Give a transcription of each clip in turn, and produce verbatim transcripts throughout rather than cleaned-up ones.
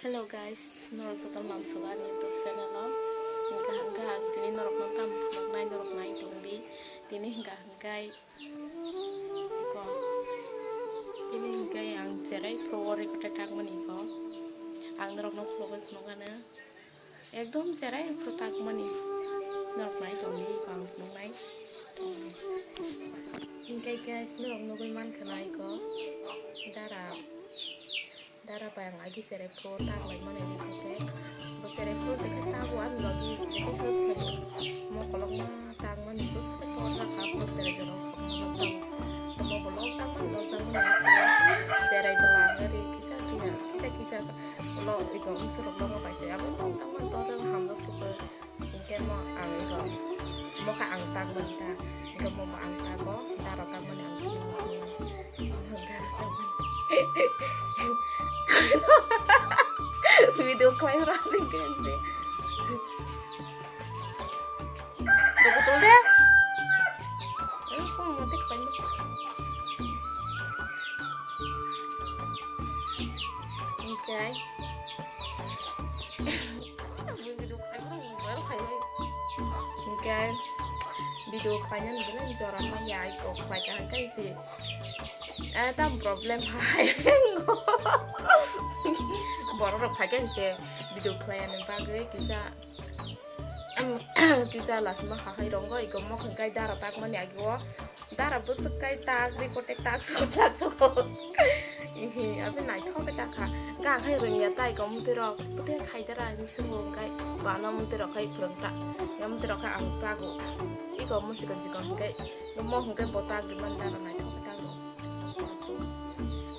Hello guys, norok joto lamsogo ani YouTube channel o. Hwnkha hwnkha ang tini norokno tamo phunuknai, norok nai tongdi. Tini hwnkha hwnkhe ko, tini hwnkhe ang cherai phuru o record takmani ko. Ang norokno khulugwi phunukgano. Ekdom cherai phuru takmani. Norok nai tongdi ko ang phunuknai. Hwnkhe guys, norok nugwi mankha nai ko. Dara. Dara bai ang agi cherai phuru tak lai mani ri khe. Bo cherai phuru je khe tago ani logi je khe help khlai. Mo kolokma tak mani bwswk torjak kha bo cherai jorok. Mo jang. Mo bo lok jak mani lok jak mani. Cherai bwla ang ri kisa kisa kisa kisa lo iko mswrok logo bai se abo lok jak mani torjak hamjak sukha. Hingke mo ang iko, mo kha ang tak mani ta, hingke mo bo ang tago, daro tak mani ang khe mo khe sini daro tak mani. Video khlai ro hingke hingke. Betul de. Eh, kok mau tek banyak. Hingke. Hingke video khlainani belai jora ma ya iko khlai ka hingke se. Eh, tam problem hai. Borok rok phai khe se video khlainani bagwi kisa, kisa lasima hahai rongo iko mokhe kai dara tak mani agi o. Dara bwswk kai tak ri kotek tak suk tak suk. Ihi, abi naithok khe ta kha. Ga khai rwngya tai ko mutwi rok. Bwtwi khai dara ni swngo kai bana mutwi rok khai phwrwng ta. Ya mutwi rok khai ang tago. Iko musi kon sikon hwnkhe. Mo hwnkhe bo tak ri man dara naithok khe tago.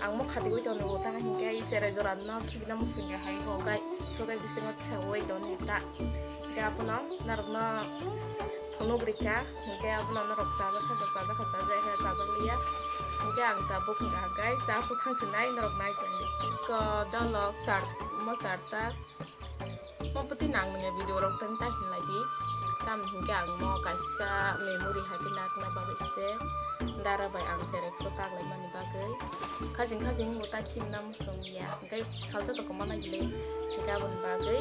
Ang mo khati oi tono bo ta hwnkhe i cherai jora no khibina musi hwnkhe hai ko kai. So kai bisingo tisa oi tono ta. Hwnkhe abono norokno phunuk rikha, hwnkhe abono norok chajak kha, chajak kha, chajak kha, chajak liya. Hwnkhe ang tabuk hwnkha, guys, charge o thang sinai norok nai tongdi. Ko dolok sar, mo sar ta. Mo bwtwi nang nungya video rok tang ta hinlai di. Tam hinkhe ang mo kaisa memory hai khe nakna bagwi se dara bai ang cherai phuru tak lai mani bagwi. Khajing khajing bo ta khimna muchung ya. Hwnkhe salsa to kwma nai bwle hwnkhe aboni bagwi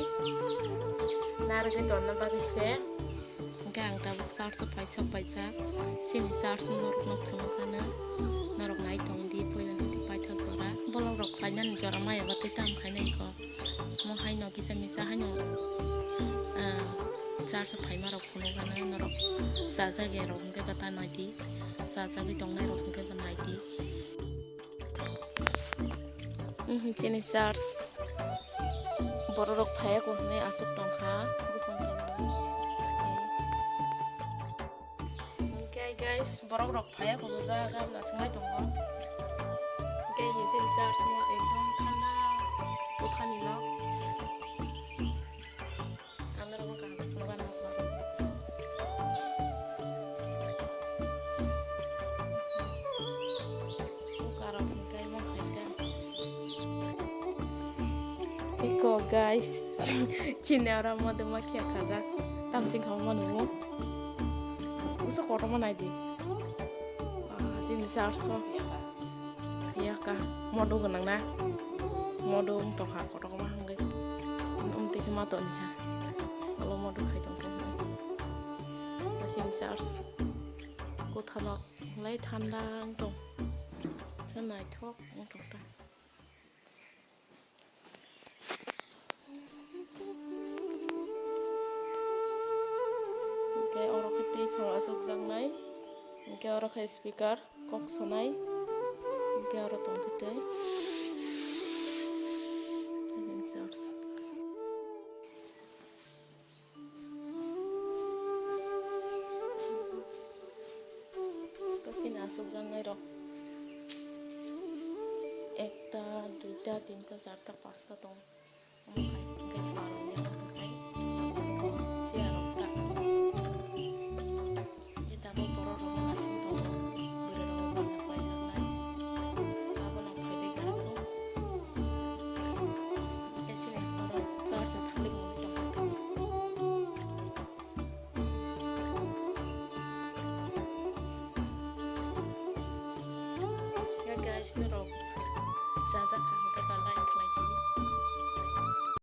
narwgwi tonna bagwi se hwnkhe ang tabuk church o paisa paijak. Chini church o norok no phunukgano norok nai tongdi puila hwnkhe paithak jora bolong rok painani jora maya ba tei tam khainai kho mo haino kisa misa haino church o phaima rok phunukgano norok chajak ya rok hwnkhe ba ta naidi chajagwi tongnai rok hwnkhe ba naidi. Chini church borok rok phaiya ko hinwi aswk tongkha. Hwnkhe guys, borok rok phaiya ko jaga nasingnai tongo. Hwnkhe chini church mo ekdom thanda kwthani no. Ang norok kaham phunukgana. Bukarok hwnkhe ma phaikha. Eko guys, chini oro modoma khiya khajak. Tamching khama manu. Usa kotorma naidi. Ah, chini church o. Phiya ka modu gwnang na, modu wng tongkha kotorma hwngwi. Wng twi khe ma toni kha, olo modu khai tongkha hwnkhe. Chini church kwthalok lai thanda wng tong, khe naithok wng tong ta. Hwnkhe oro khe twi phang achukjaknai, hwnkhe oro khe speaker kok sanai, hwnkhe oro tongkhe tei. Chini achukjaknai rok ekta, duita, tinta, charta, pasta tongo. Omo hai hwnkhe swrwng ya, omo hai chair rok ta. Je tabuk borok rok no aswk tongo, bwrwi rok bangma klaijaknai. Abono phaiwi kha kho. Hwnkhe chini oro church o thangwi mungwi tongkha. Ya guys, norok chajak